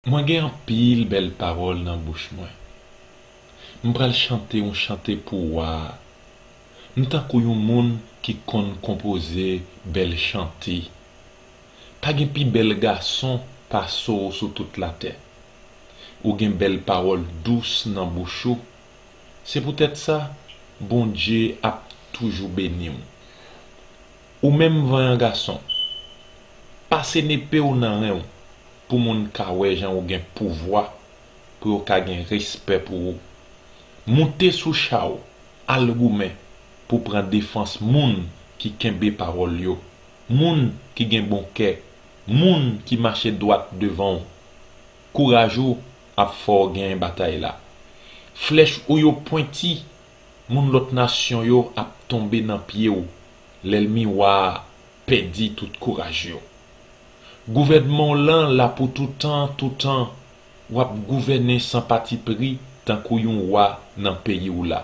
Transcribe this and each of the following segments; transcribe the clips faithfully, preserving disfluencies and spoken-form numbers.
Mwen gen anpil bèl pawòl nan bouch mwen. M pral chante yon chante pou wa a. M tankou yon moun ki konn konpoze bèl chante. Pa gen pi bèl gason pase w sou tout latè. Ou gen bèl pawòl dous nan bouch ou. Se poutèt sa, Bondye ap toujou beni w. Ou menm vanyan gason, pase nepe w nan ren w pou moun ka wè jan ou gen pouvwa, pou yo ka gen respè pou ou. Moute sou cha w, al goumen pou pran defans moun ki kenbe pawòl yo, moun ki gen bon kè, moun ki mache dwat devan w. Kouraj ou ap fè w genyen batay la. Flèch ou yo pwenti, moun lòt nasyon yo ap tonbe nan pye w. Lènmi wa a pèdi tout kouraj yo. Gouvènman w lan la pou toutan, toutan. W ap gouvène san patipri tankou yon wa nan peyi w la.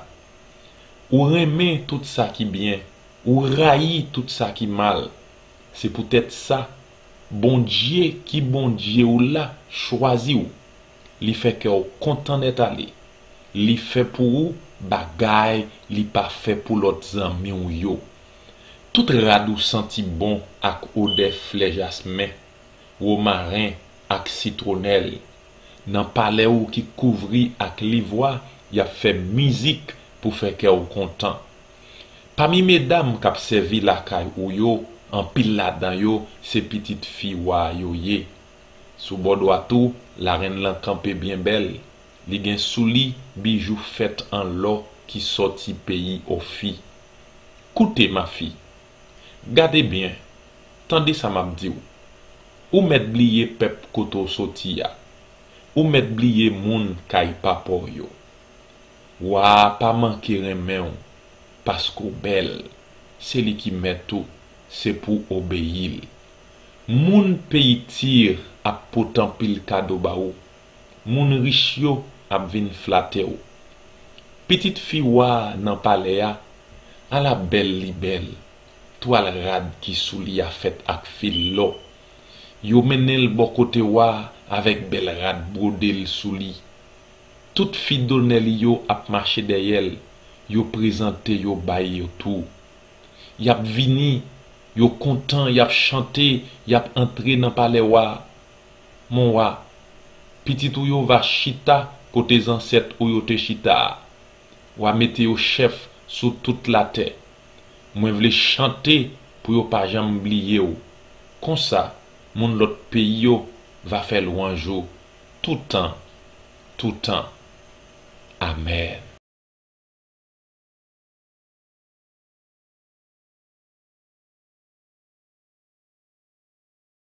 Ou renmen tout sa ki byen, ou rayi tout sa ki mal. Se poutèt sa, Bondye ki Bondye w la chwazi w. Li fè kè w kontan nèt ale. Li fè pou ou bagay li pa fè pou lòt zanmi w yo. Tout rad ou santi bon ak odè flè jasmen, womaren ak sitwonèl. Nan palè w ki kouvri ak livwa, y ap fè mizik pou fè kè w kontan. Pami medam k ap sèvi lakay ou yo, anpil ladan yo se pitit fi wa yo ye. Sou bò dwat ou, larenn lan kanpe byen bèl. Li gen sou li bijou fèt an lò ki sòti peyi Ofi. Koute, mafi. Gade byen, tande sa m ap di w. Ou mèt bliye pèp kote w soti a. Ou mèt bliye moun kay papa w yo. Wa a pa manke renmen w, paske w bèl. Se li ki mèt ou, se pou w obeyi l. Moun peyi Tir ap pote anpil kado ba ou. Moun rich yo ap vin flate w. Pitit fi wa a nan palè a, ala bèl li bèl! Twal rad ki sou li a fèt ak fil lò. Yo mennen l bò kote wa a avèk bèl rad bwode l sou li. Tout fi donè li yo ap mache dèyè l, yo prezante yo bay yo tou. Y ap vini, yo kontan, y ap chante, y ap antre nan palè wa a. Mon wa, pitit ou yo va chita kote zansèt ou yo te chita a. W a mete yo chèf sou tout latè. Mwen vle chante pou yo pa janm bliye w. Konsa, moun lòt peyi yo va fè lwanj ou toutan, toutan. Amèn.